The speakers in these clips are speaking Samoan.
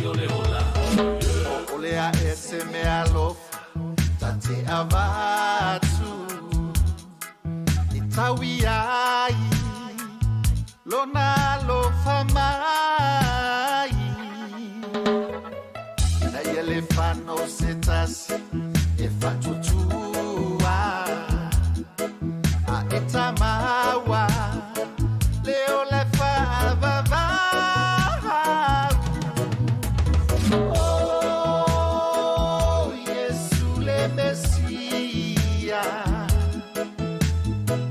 o le ola. O le a ese me alofa ta te avatu i taui ai lona alofa mai na ia le fano se tasi e fatutua a e tamaua le o le faavavau. Oh, Yesu le Messia.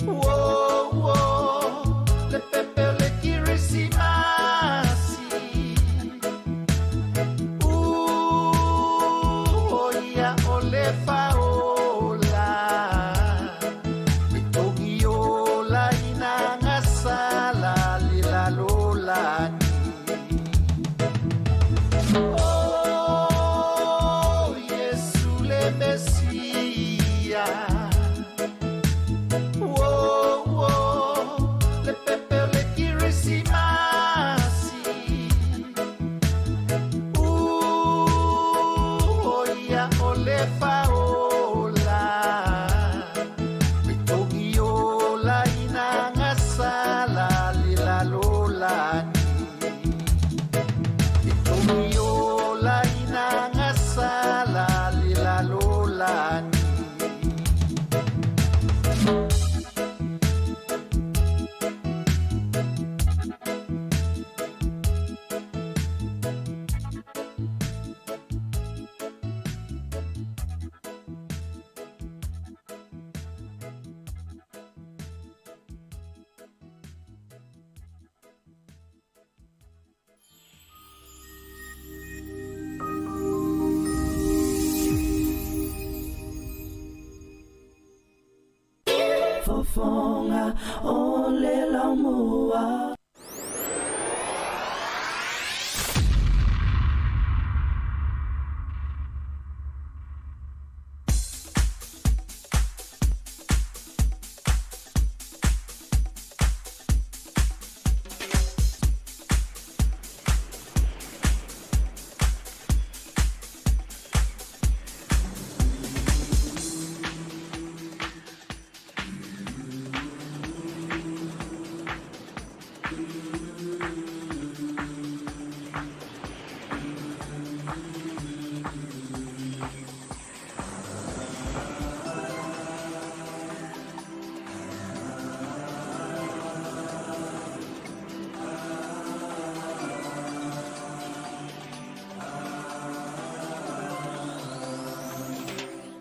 Oh, oh, le pepe o le Kirisimasi. Oh, ia o le faola. Le togi ola ina ngasala le lalolagi. Oh, Yesu le Messia. Oh, oh, le pepe o le Kirisimasi. Oh, ia o le faola. Le togi ola ina ngasala le lalolagi. Le togi ola ina ngasala le lalolagi. Fofoga o le laumua.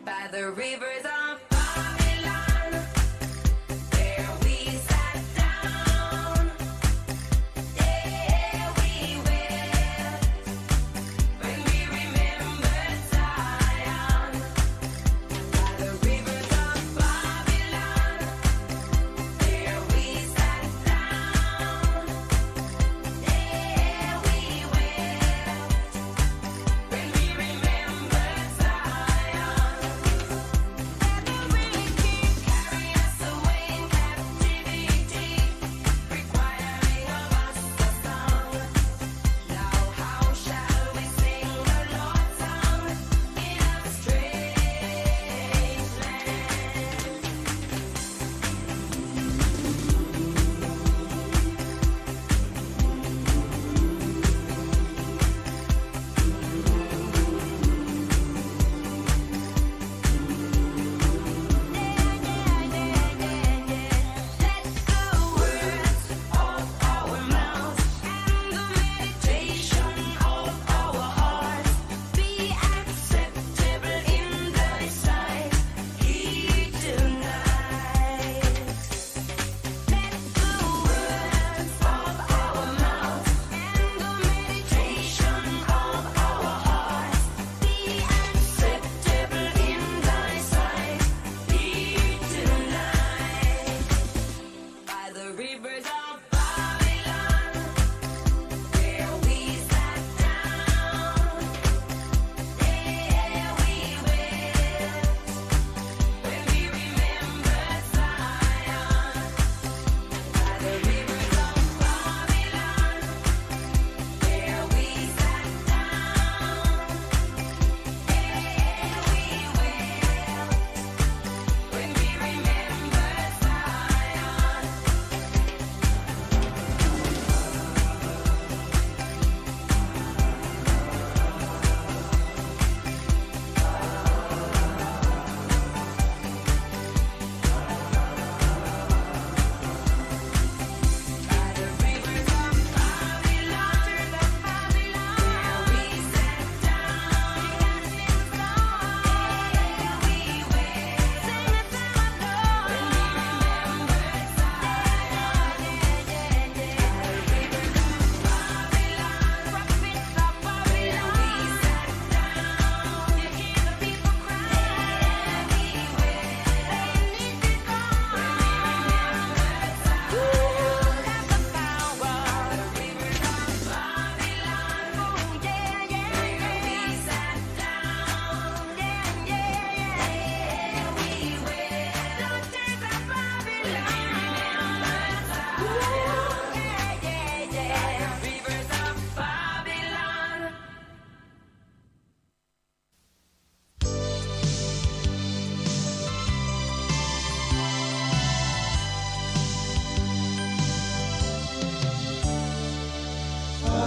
By the rivers of Babylon, there we sat down. There we wept when we remembered Zion. By the rivers of Babylon, there we sat down. There we wept when we remembered Zion.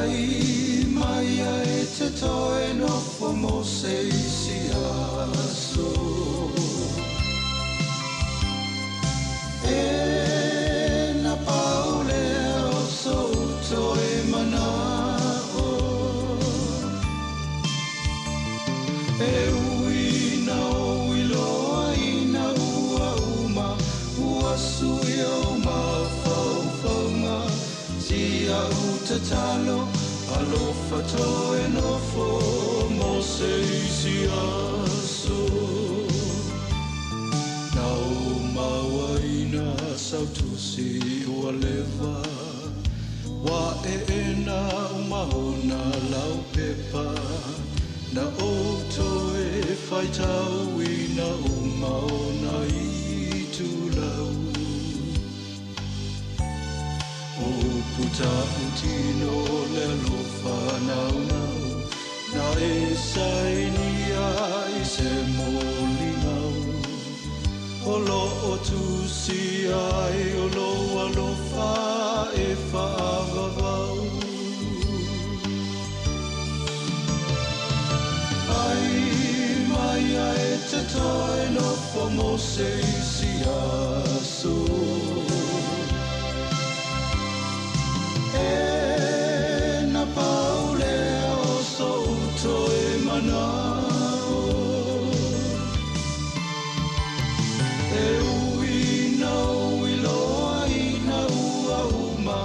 Fai mai ia e te toe nofo mo se isi aso. E na pau lea o sou toe mana'o. E ui na ou iloaina ua uma, ua sui ou mafaufauga. Si a'u tatalo, alofa toe nofo mo se isi aso. Na ou mauaina sau tusi ua leva, ua eena uma ona laupepa. Na ou toe faitauina uma ona itulau. O upu tautino o le alofa naunau, na e sainia i se molimau. O lo o tusi ai o lou alofa e faavavau. Fai mai ia e te toe nofo mo se isi aso. E na pau lea o sou toe mana'o. E ui na ou iloaina ua uma,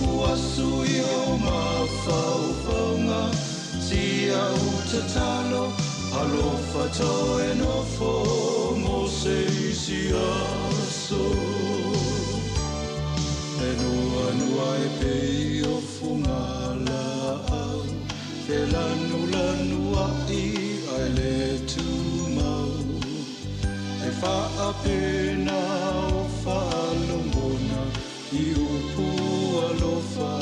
ua sui ou mafaufauga. Si a'u tatalo, alofa toe nofo mo se isi aso. E nuanua e pei o fugala'au, felanulanua'i ae le tumau. E faapena o faalogona i upu alofa.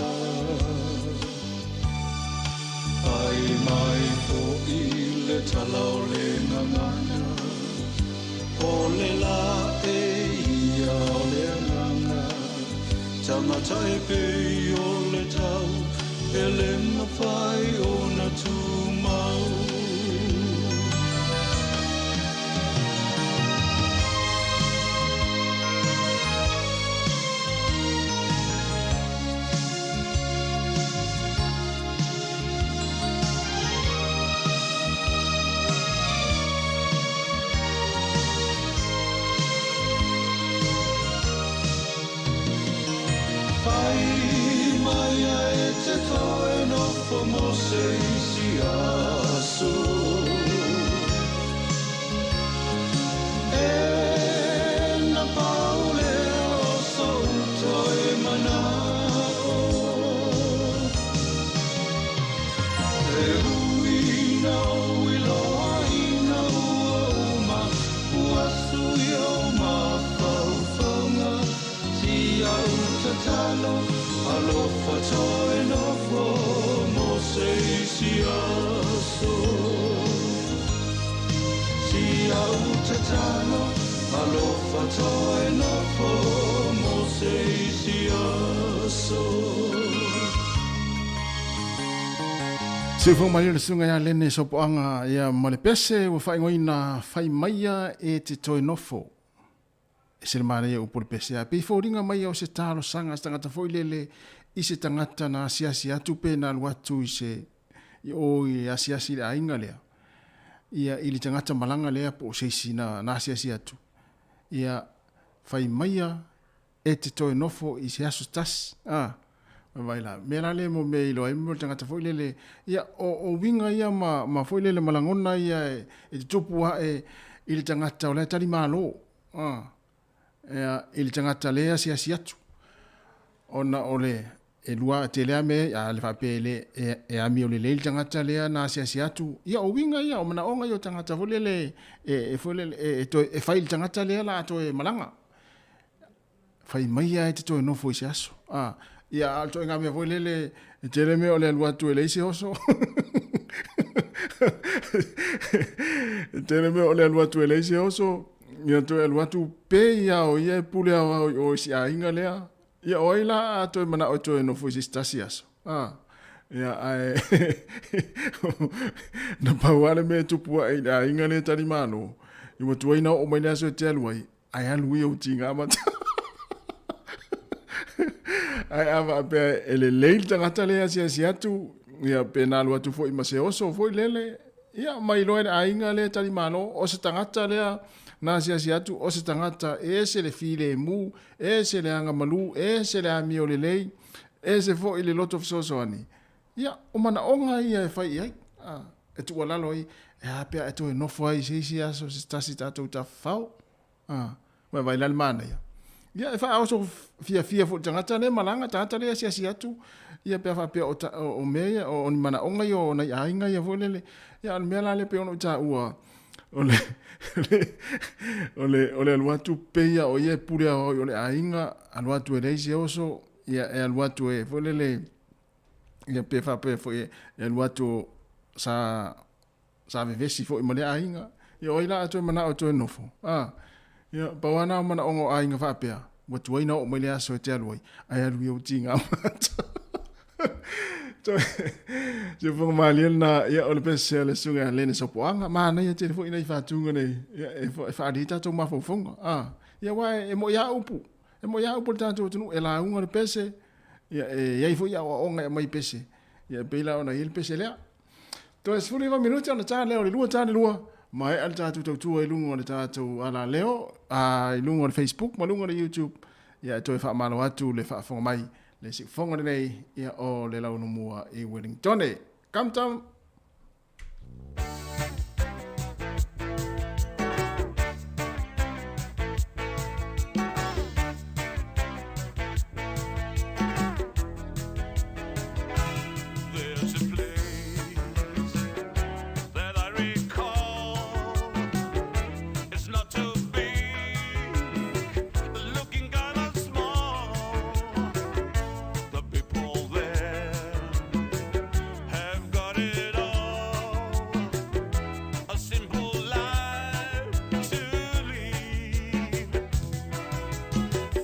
Ai mai fo'i le tala o le gagana, o le lae ia o le agaga. Tagata e pei o le tau, e le mafai ona tumau. Fai mai ia e te toe nofo mo se isi aso. E na pau lea o sou toe mana'o. E ui na ou iloaina ua uma, ua sui ou mafaufauga. Si a'u tatalo, alofa toe nofo mo se isi aso. Si a'u tatalo, alofa toe nofo mo se isi aso. Soifua malie le susuga ia Lene Sopoaga ia ma le pese ua faaigoaina Fai Maia e te Toe Nofo. E se le manaia upu o le pese a pei foliga mai o se talosaga a se tagata foi lele i se tagata na asiasi atu pe na alu atu i se i o i asiasi i le aiga lea. Ia i le tagata malaga lea po o se isi na na asiasi atu. Ia fai maia e te toe nofo i se aso tasi. A, vai la. Mea la lea mo mea e iloa ai mo le tagata foi lele. Ia, o, o uiga ia ma, ma foi lele ma lagona ia e, e tutupu ae i le tagata o la e tali malo. A, ia, i le tagata lea e asiasi atu. Ona o le, e lua tele a mea, a le faapea e le, e, e amio lelei le tagata lea na asiasi atu. Ia, o uiga ia, o manaoga ia o tagata foi lele, e, e, foi lele, e, e, toe, e fai i le tagata lea la a toe malaga. Fai mai ia e te toe nofo i se aso. A, ia, a o le ituaiga mea foi lele, e tele mea o le alu atu e leai se oso. E tele mea o le alu atu e leai se oso, ia toe alu atu pe ia o ia e pule aoao i o i si aiga lea. Ia o ai la a toe manao e toe nofo i se isi tasi aso. A. Ia, ae na pau lava le mea e tupu ae i le aiga lea e talimalo, i ua tuai na oo mai le aso e te alu ai, ae alu ia ou tiga mata. Ae a faapea e lelei le tagata lea e asiasi atu, ia pe na alu atu foi ma se oso foi lele, ia ma iloa e le aiga lea e talimalo, o se tagata lea na asiasi atu, o se tagata e ese le filemu, ese le agamalu, ese le amio lelei, ese foi le loto fesoasoani, ia, o manaoga ia e fai i ai, a, e tuualalo ai, e a pea e toe nofo ai i se isi aso se tasi tatou tafafao, a, vaavaai la le manaia. Ia, e faaoso fiafia foi i le tagata lea e malaga, tagata lea e asiasi atu, ia pe a faapea o, ta, o, o mea ia, o, o ni manaoga ia o nai aiga ia foi lele. Ia, o le mea la lea pei ona ou taua, o le, o le, o le alu atu pei lava o ia e pule aoao i o le aiga, alu atu e leai se oso, ia e alu atu e foi lele, ia pe faapea foi e alu atu sa sa vevesi foi ma lea aiga. Ia o ai la a toe manao e toe nofo? A, ia pau lava na o manaoga o aiga faapea, ua tuai na oo mai le aso e te alu ai, ae alu ia u tiga mata. Toe, siufoga malie lena, ia o le pese a le susuga ia Lene Sopoaga, manaia tele foi nai faatuga nei, ia e faaalia ai tatou mafaufauga. A, ia aua e moi lava upu, E moi lava upu a le tatou atunuu, e lauga le pese, ia, e i ai foi aoaoga e aumai i pese, ia, e pei la ona i ai le pese lea. Toe 19 minute ona ta lea o le lua ta le lua, maea le tatou tautua i luga o le tatou alaleo, a, i luga o le Facebook ma luga o le YouTube, ia, e toe faamalo atu le faafofoga mai le siufofoga lenei, ia, o le Laulumua i Wellingtone. Come down. There's a place that I recall. It's not too big, looking kinda small. The people there have got it all. A simple life to lead.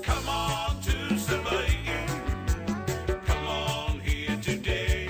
Come on to Savaii. Come on here today.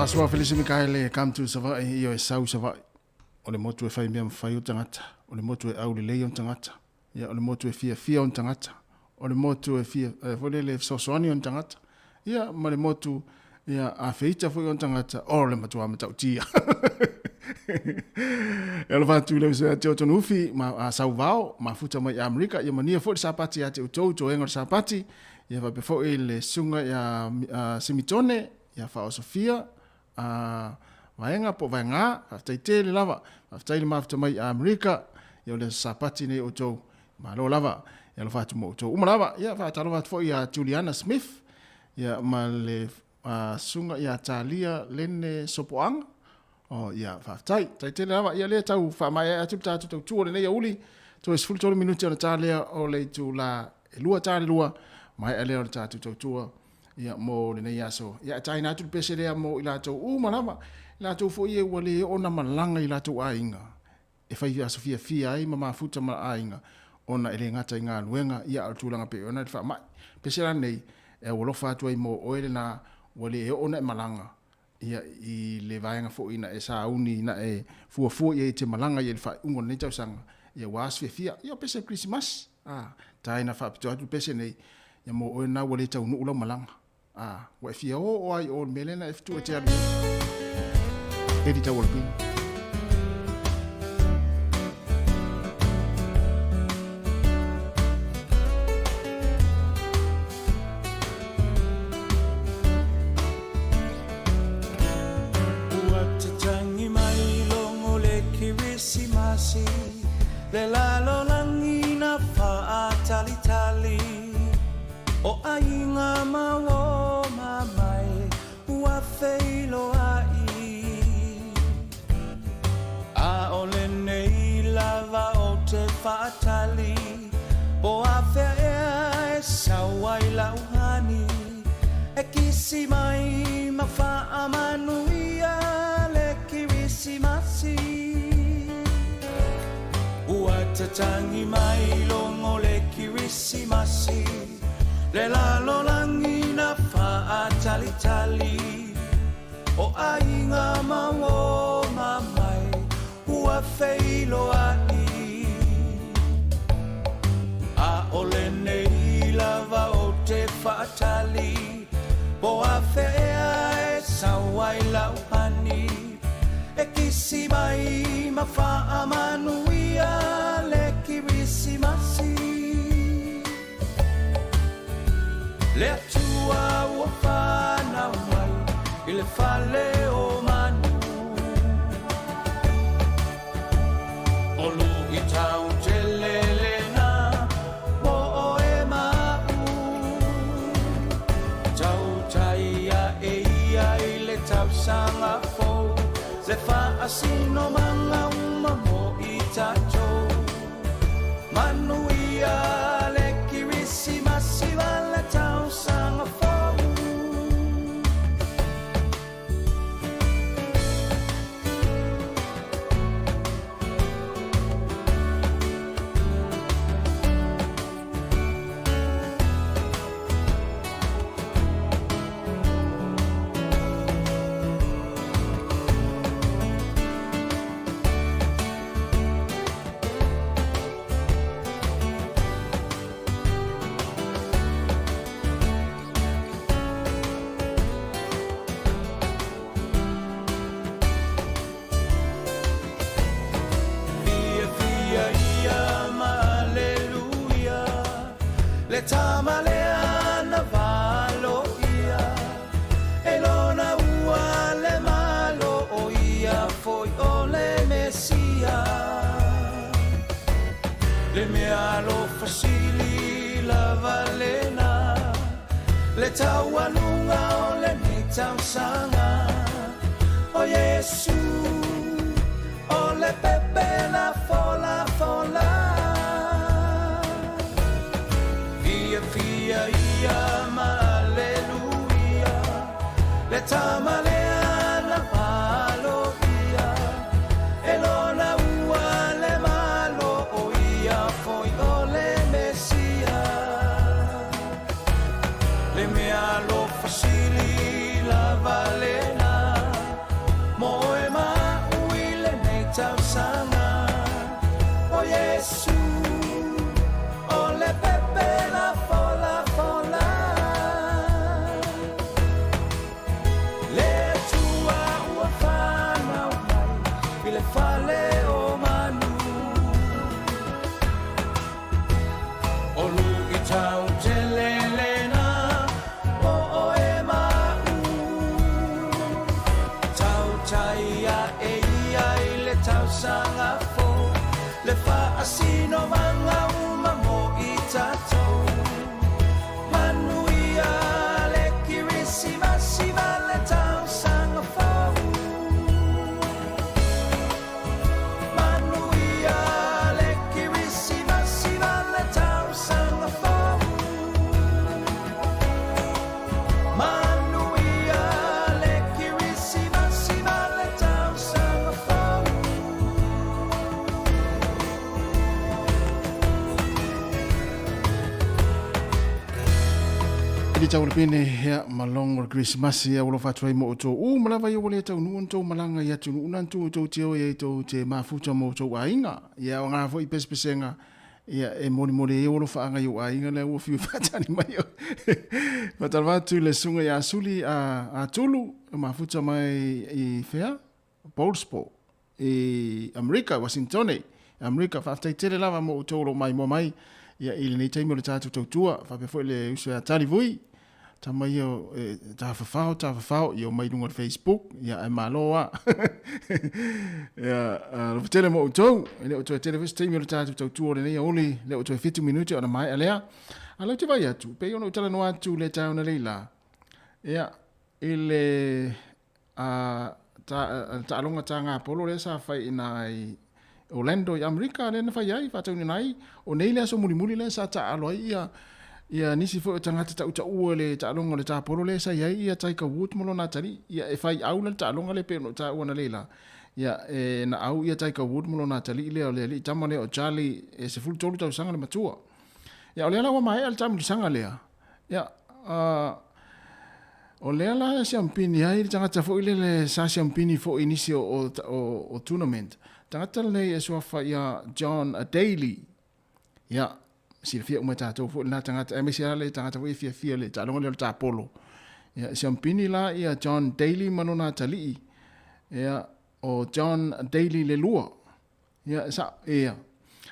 Faasoa Felisi Mikaele, come to Savaii, ioe sau Savaii. O le motu e fai mea mafai o tagata, o le motu e aulelei ona tagata, ia o le motu e fiafia ona tagata, o le motu e fia, e foi lele e fesoasoani ona tagata, ia ma le motu ia a feita foi ona tagata, o le matua matautia. E alofa atu i le uso ia te outou Nuufi ma a Sauvao, mafuta mai i Amerika, ia manuia foi le Sapati ia te outou, toega o le Sapati, ia faapea foi le susuga ia Simitone, ia Faaosofia, a Vaega po o Vaega, faafetai tele lava, faafetai le mafuta mai i Amerika, ia o le aso Sapati nei outou, malo lava, e alofa atu mo outou uma lava. Ia faatalofa atu foi ia Juliana Smith, ia ma le susuga ia Talia Lene Sopoaga, oh, ia faafetai, faafetai tele lava. Ia lea tau faamaeaea atu le tatou tautua o lenei aoauli, toe 13 minute ona ta lea o le itula e 2 ta le 2, maea lea o le tatou tautua ia, mo lenei aso. Ia, e taina atu le pese lea mo i latou uma lava, i latou foi e ua le oo na malaga i latou aiga, e fai aso fiafia ai ma mafuta ma aiga, ona e le gata i galuega, ia, a o le tulaga pei ona le faamai. Pese la nei, e aualofa atu ai mo oe lena ua le oo na e malaga, ia, i le vaega foi na e sauni, na e fuafua i ai e te malaga i ai i le faaiuga o lenei tausaga, ia ua aso fiafia. Ia, o pese Kerisimasi, a, taina faapitoa atu le pese nei, ia mo oe lena ua le taunuu lau malaga. A, ua e fia oo lava i o i le mea lea na e fetu e te alu i ai. Eddie Taualapini. Ua tatangi mai logo le Kerisimasi, Le lalolagi na faatalitali, O aiga ma o mamae ua feiloai. ʻAʻole nei lava ou te faatali, Po afea ea e sau ai la'u hani, E kisi mai ma faamanuia le Kerisimasi. Ua tatangi mai logo le Kerisimasi, Le lalolagi na faatalitali, O aiga ma o mamae ua feiloai. ʻAʻole nei lava ou te faatali, Po afea ea e sau ai la'u hani, E kisi mai ma faamanuia le Kerisimasi. Le Atua ua fanau mai i le fale o manu. O luitau tele lena mo oe ma aʻu. Tautai aʻe ia i le tausaga fou, Le faasinomaga uma mo i tatou. Manuia le Kerisimasi ma le tausaga fou. Fiafia ia ma aleluia, Le tama lea na valoia, E lona ua le malo o ia foi o le Mesia. Le mea alofa sili lava lena, Le taualuga o lenei tausaga, O Iesu o le pepe na folafola. Fiafia ia ma aleluia, Le tama lea na valoia, E lona ua le malo o ia foi o le Mesia. Le mea alofa sili lava lena, tausaga O Iesu o le pepe lafolafola Le Atua ua fanau mai i le fale o manu O luitau tele lena mo oe ma a'u Tautai a'e ia i le tausaga fou Le faasinomaga uma mo i tatou Manuia le Kerisimasi ma le tausaga fou Manuia le Kerisimasi ma le tausaga fou Manuia le Kerisimasi ma le tausaga fou. I le tau o le pene ia ma logo o le Kerisimasi ia ua alofa atu ai mo outou uma lava ia ua le taunuu ona outou malaga i atunuu na na tou te o ai tou te mafuta ma outou aiga. Ia o ngā foi pesepesega ia e molimoli ai ou alofaaga i ou aiga lea ua fiu e faatali mai oe. Faatalofa atu i le susuga ia Suli a a Tulu e mafuta mai i fea? Bowlesport i Amerika, Wasingtone, Amerika. Faafetai tele lava mo outou o lo o maimoa mai ia i lenei taimi o le tatou tautua. Faapea foi le uso ia Tali Vui, tama ia e tafafao, tafafao, ia omai i luga o le Facebook, ia ae malo lava. Ia, alofa tele mo outou. E le o toe tele foi se taimi o le tatou tautua o lenei aoauli, le o toe 7 minute ona maea lea. A o lea ou te vaai atu, pei ona ou talanoa atu i le taeao analeila, ia, i le a taaloga taga polo lea sa fai i ina i Orlando i Amerika lea na fai ai faataunuuina ai o nei le aso mulimuli lea sa taaalo ai ia ia nisi foi o tagata tautaua i le taaloga o le tapolo lea sa i ai ia Tiger Woods ma lona atalii ia e fai au la le taaloga lea pei ona ou taua analeila ia e na au ia Tiger Woods ma lona atalii lea o le alii tama lea o Charlie e 13 tausaga le matua ia o lea la ua maea le taamilosaga lea ia O lea la e siampini ai le tagata foi lele sa siampini foi i nisi o tournament. Tagata lenei e suafa ia John Daly. Ia, silafia uma e tatou foi lena tagata, aemaise lava le tagata foi e fiafia i le taaloga lea o le tapolo. Ia, e siampini la ia John Daly ma lona atalii, ia, o John Daly le lua. Ia, sa, ia.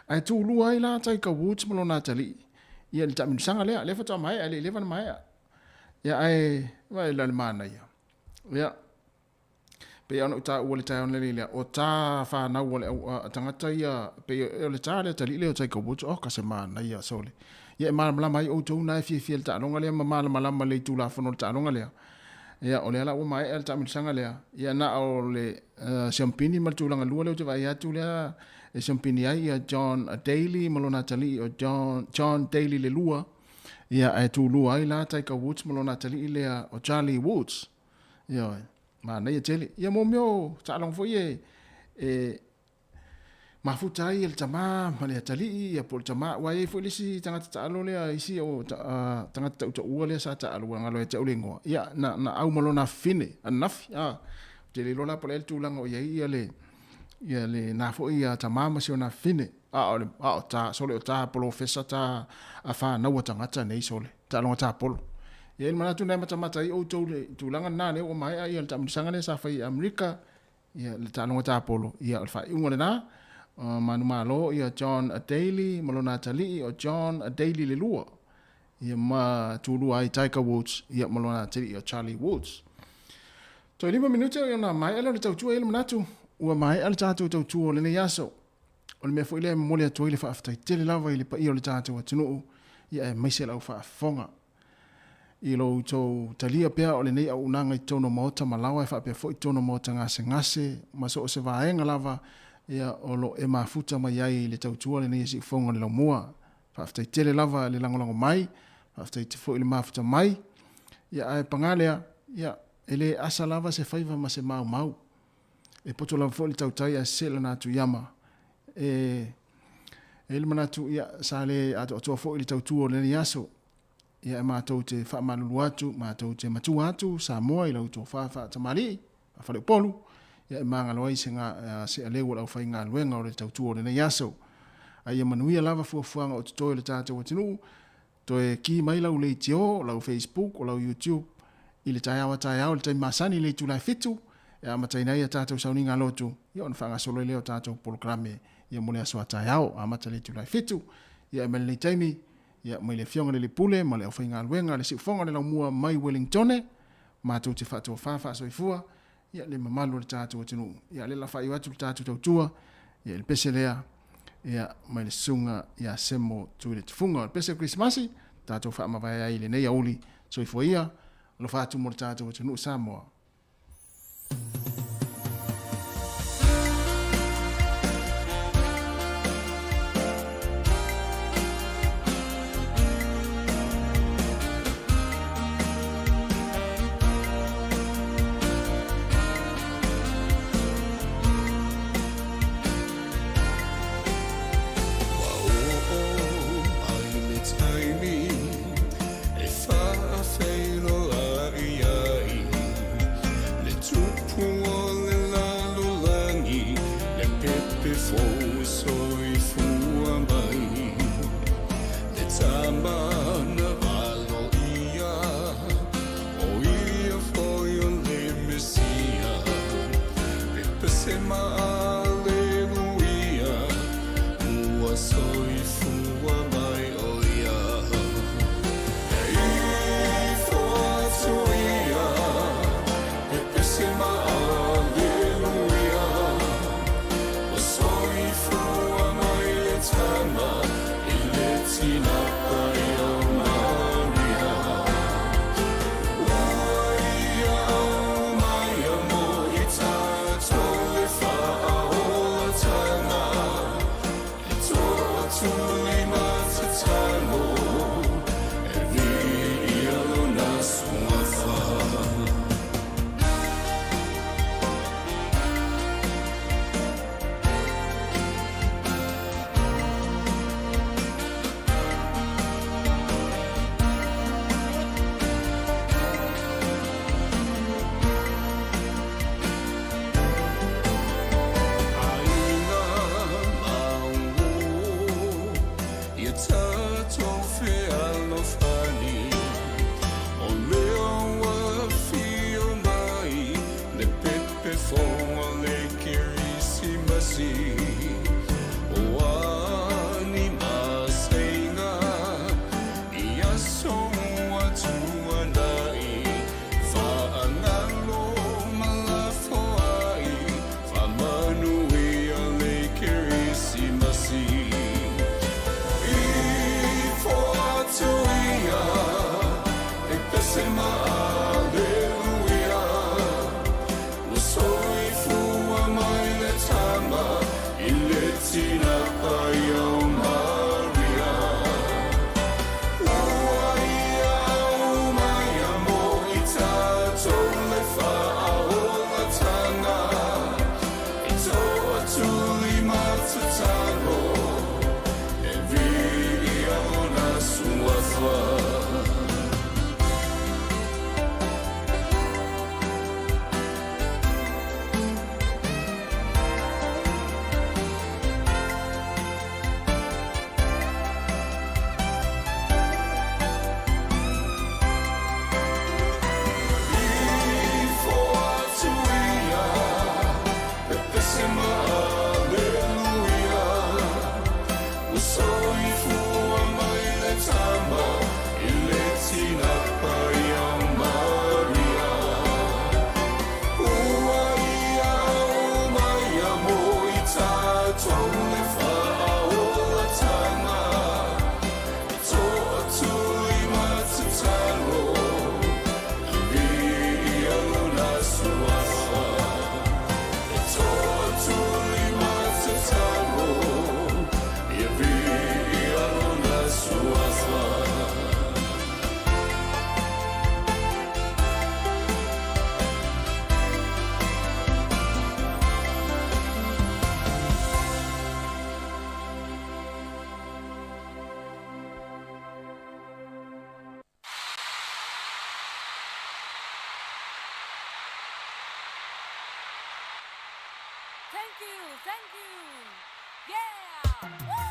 Ae tulua ai la Tiger Woods ma lona atalii, ia, i le taamilosaga lea, lea faatoa maea, e le i leva ona maea. Ia, ae, vaai la i le manaia. Ia, pei lava ona ou taua i le taeao nei lea, o ta fanau a le au, a tagata ia, pei o le ta le atalii lea o Tiger Woods, oka se manaia sole. Ia e malamalama ai outou na e fiafia i le taaloga lea ma malamalama lelei i Tulafono o le taaloga lea. Ia, o lea la ua maea le taamilosaga lea, ia na o le siampini ma le tulaga lua lea ou te vaai atu lea e siampini ai ia John Daly ma lona atalii o John, John Daly le lua, ia ae tulua ai la Tiger Woods ma lona atalii lea o Charlie Woods. Ioe, manaia tele. Ia mo mea o taaloga foi e, e mafuta ai le tama ma le atalii, ia po o le tama, aua e i ai foi le isi tagata taalo lea, isi o tagata tautaua lea sa taalo, ua galo ia te au le igoa, ia, na, na au ma lona afafine, ananafi, a, ou te le iloa la po o le a le tulaga o i ai ia le, ia lena foi ia tama ma si ona afafine, a o le, a o ta, sole o ta polofesa ta a fanau a tagata nei sole, taaloga tapolo. E i ai le manatu na e matamata ai outou i le tulaga lena lea ua maea ia le taamilosaga lea sa fai i Amerika, Ia, le taaloga tapolo, ia, o le faaiuga lena. Manumalo ia John Daly ma lona atalii o John Daly le lua. Ia, ma tulua ai Tiger Woods, ia, ma lona atalii o Charlie Woods. Toe 5 minute ona maea lea o le tautua, e i ai le manatu, ua maea le tatou tautua o lenei aso. O le mea foi lea e momoli atu ai le faafetai tele lava i le paia o le tatou atunuu, ia aemaise lau faafofoga. I lo outou talia pea o lenei auaunaga i totonu o maota ma laoa e faapea foi totonu o maota gasegase ma so o se vaega lava ia o lo e mafuta mai ai i le tautua lenei e siufofoga o le laumua. Faafetai tele lava le lagolago mai, faafetai foi le mafuta mai. Ia ae paga lea, ia e le asa lava se faiva ma se maumau. E poto lava foi le tautai ae sese lana atu iama. E i ai le manatu, ia, sa le atoatoa foi le tautua o lenei aso. Ia, e matou te faamalulu atu, matou te matua atu, Samoa i la outou fa faatamalii, faafaleupolu. ia e magalo ai se, ga, se aleu o le aufaigaluega o le tautua o lenei aso. A ia manuia lava fuafuaga o totoe o le tatou atunuu, toe ki mai lau leitio, lau Facebook, o lau YouTube i le taeao a taeao i le taimi masani i le itula e 7 e amataina ai a tatou sauniga lotu, ia ona faagasolo ai lea o tatou polokalame ia mo le aso a taeao, amata i le itula e 7. Ia e mai lenei taimi, ia mai le Afioga i le Alii Pule ma le aufaigaluega a le Siufofoga o le Laumua mai Wellingtone, matou te faatofa faasoifua ia le mamalu o le tatou atunuu. Ia lea la faaiu atu le tatou tautua ia i le pese lea ia mai le susuga ia Semo Tuiletufuga. O le pese o Kerisimasi tatou faamavae ai i lenei aoauli. Soifua ia, alofa atu mo le tatou atunuu Samoa. Ua oo mai le taimi e faafeiloai ai le tupu o le lalolagi, le pepe fou soifua mai, le tama na valo ia, o ia foi o le Mesia, pepese ma aleluia, ua soifua mai o ia. E ifo atu ia, pepese ma aleluia, ua soifua mai le tama i le tina pai o Maria. Ua ia aumai mo i tatou le faaolatanga, e toatu lima tatalo, e viia lona suafa. Aiga maua ia tatou fealofani, o lea ua afio mai le pepe fou o le Kerisimasi. O a ni maseiga i aso ua tuanai, faagalo ma lafoai, faamanuia le Kerisimasi. Ifo atu ia, pepese ma aleluia, ua soifua mai le tama i le tina pai o Maria. Ua ia aumai mo i tatou le faaolatanga, e toatu lima tatalo, e viia lona suafa. Ifo atu ia, pepese ma aleluia, ua soifua mai le tama i le tina pai o Maria. Ua ia aumai mo i tatou le faaolatanga, e toatu lima tatalo, e viia lona suafa. E toatu lima tatalo, e viia lona suafa. Thank you, thank you. Yeah!